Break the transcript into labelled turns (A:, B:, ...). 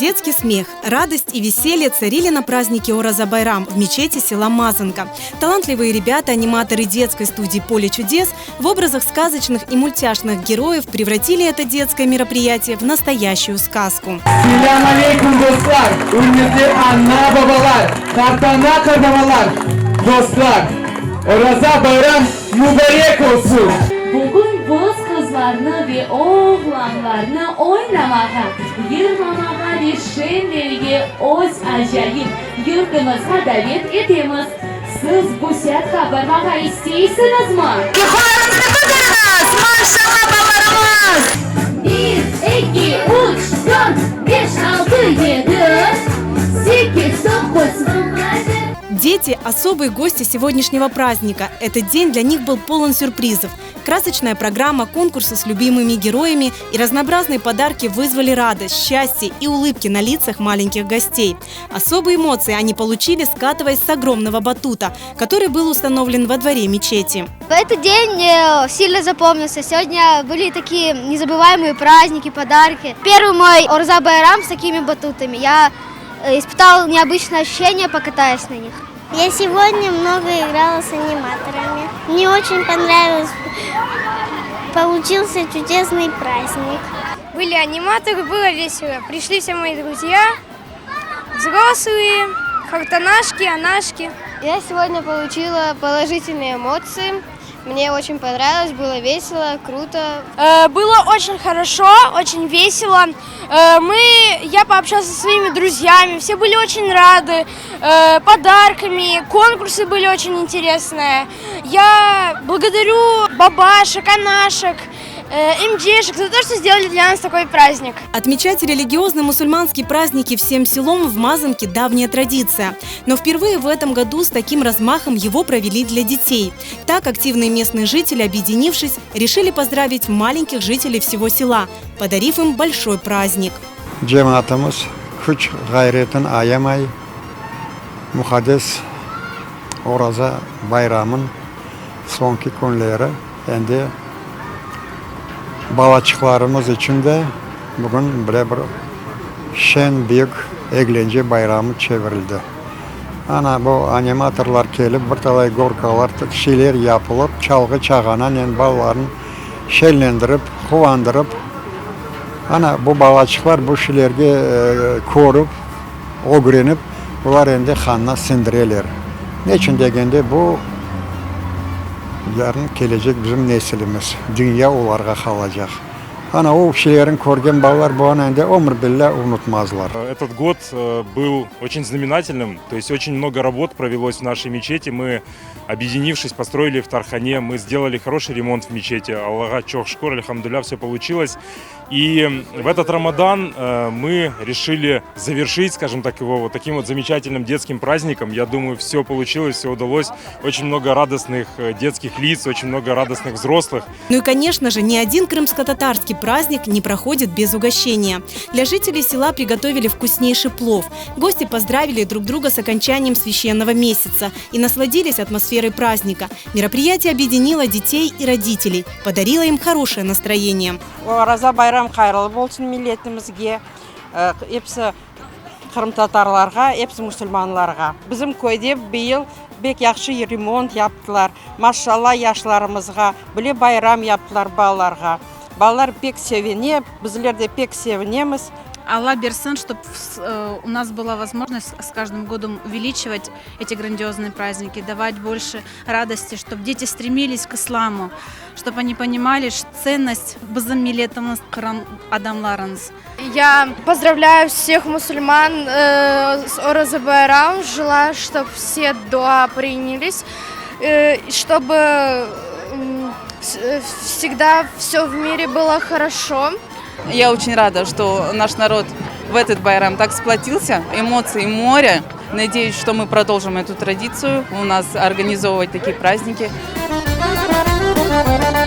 A: Детский смех, радость и веселье царили на празднике Ораза-Байрам в мечети села Мазанка. Талантливые ребята, аниматоры детской студии «Поле чудес» в образах сказочных и мультяшных героев превратили это детское мероприятие в настоящую сказку.
B: Selâm aleyküm, dostlar, ürmetli ana-babalar, qartana-qartbabalar, dostlar! Oraza bayram mubarek olsun!
C: Bugün biz qızlarnı ve oğlanlarnı oynamağa, yırlamağa ve şeñlenmege öz acayip yurtumızğa davet etemiz. Siz bu seyaatqa barmağa isteysiñizmi?
D: Qollarıñıznı köteriñiz! Maşallah, balalarımız!
C: Bir, eki, üç, dört, beş, altı, yedi, sekiz, doquz.
A: Дети – особые гости сегодняшнего праздника. Этот день для них был полон сюрпризов. Красочная программа, конкурсы с любимыми героями и разнообразные подарки вызвали радость, счастье и улыбки на лицах маленьких гостей. Особые эмоции они получили, скатываясь с огромного батута, который был установлен во дворе мечети.
E: Этот день мне сильно запомнился. Сегодня были такие незабываемые праздники, подарки. Первый мой Ораза Байрам с такими батутами. Я испытал необычное ощущение, покатаясь на них.
F: Я сегодня много играла с аниматорами. Мне очень понравилось. Получился чудесный праздник.
G: Были аниматоры, было весело. Пришли все мои друзья, взрослые, qartanашки, анашки.
E: Я сегодня получила положительные эмоции. Мне очень понравилось, было весело, круто.
G: Было очень хорошо, очень весело. Мы, я пообщался со своими друзьями, все были очень рады подарками, конкурсы были очень интересные. Я благодарю бабашек, анашек, эмджешек за то, что сделали для нас такой праздник.
A: Отмечать религиозные мусульманские праздники всем селом в Мазанке – давняя традиция. Но впервые в этом году с таким размахом его провели для детей. Так активные местные жители, объединившись, решили поздравить маленьких жителей всего села, подарив им большой праздник.
H: Cemaatımız küç ğayretin ayamay muqaddes Oraza bayramınıñ soñki künleri endi balaçıqlarımız içün de bugün bile bir şeñ büyük eglence bayramı çevirildi. Ana bu animatorlar kelip bir talay gorkalar şeyler yapılıp çalğı çağananen balalarnı şeñlendirip quvandırıp ana bu balaçıqlar bu şeylerge körip ögrenip bular endi qanına siñdireler. Neçün degende bu yarın kelecek bizim nesilimiz, dünya olarğa qalacaq. Ana o şeylerni körgen balalar bunı endi ömür billâ unutmazlar.
I: Этот год был очень знаменательным, то есть очень много работ провелось в нашей мечети. Мы, объединившись, построили ифтархане, мы сделали хороший ремонт в мечети. Allağa çoq şükür, elhamdülillâ, все получилось. И в этот Рамадан мы решили завершить, скажем так, его вот таким вот замечательным детским праздником. Я думаю, все получилось, все удалось. Очень много радостных детских лиц, очень много радостных взрослых.
A: Ну и, конечно же, ни один крымско-татарский праздник не проходит без угощения. Для жителей села приготовили вкуснейший плов. Гости поздравили друг друга с окончанием священного месяца и насладились атмосферой праздника. Мероприятие объединило детей и родителей, подарило им хорошее настроение.
J: Oraza bayram hayırlı olsun milletimizge, episi qırımtatarlarğa, episi musulmanlarğa. Bizim köyde bıyıl pek yahşı remont yaptılar. Maşalla yaşlarımızğa, bile bayram yaptılar balalarğa. Balalar pek sevine, bizler de pek sevinemiz.
K: Alla bersin, чтобы у нас была возможность с каждым годом увеличивать эти грандиозные праздники, давать больше радости, чтобы дети стремились к исламу, чтобы они понимали ценность bizim milletimiz Qırım adamlarımız.
G: Я поздравляю всех мусульман с Ораза Байрам. Желаю, чтобы все дуа принялись, и чтобы всегда все в мире было хорошо.
L: Я очень рада, что наш народ в этот байрам так сплотился. Эмоции море. Надеюсь, что мы продолжим эту традицию у нас организовывать такие праздники.
D: Thank you.